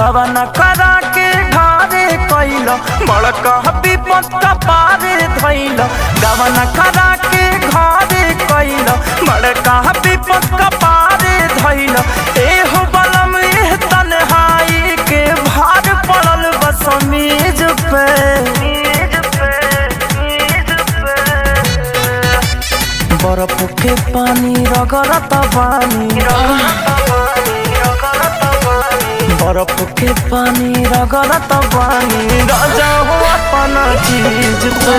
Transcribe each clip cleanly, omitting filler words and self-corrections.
गवन करा के घरे कैल, बड़का विपद कपारे धैल। गवन करा के घरे कैल, बड़का विपद कपारे धैल। एहो बलम एह तन्हाई के भार पड़ल बस मेज पे। बर्फ के पानी रगड़त बानी, बर्फ के पानी रगड़त बानी, राजा हो अपना चीज पे।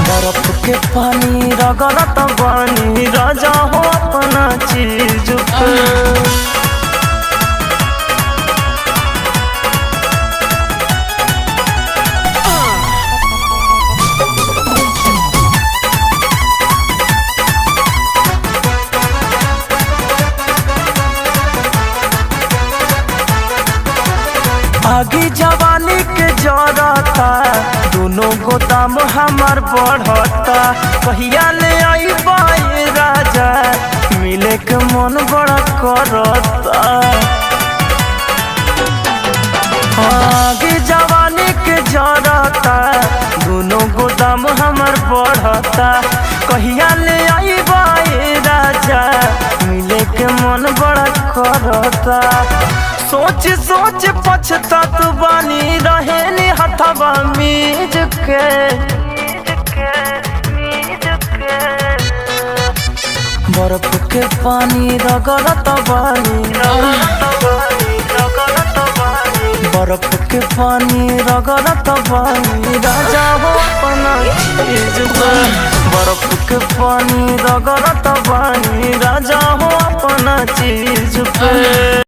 बर्फ के पानी रगड़त बानी, राजा हो अपना चीज पे। आगी जवानी के जरता, दोनों गोदाम हमार बढ़ता। कहिया ले आई बाई राजा, मिले के मन बड़ा करता। आगी जवानी के जरता, दोनों गोदाम हमार बढ़ता। कहिया ले आई बाई राजा, मिले के मन बड़ा करता। सोच सोच पछतात बानी, रहे नी हथवा मीज के। बर्फ के पानी रगड़त बानी, बर्फ के पानी रगड़त बानी, राजा हो अपना चीज पे। बर्फ के पानी रगड़त बानी, राजा हो अपना चीज पे।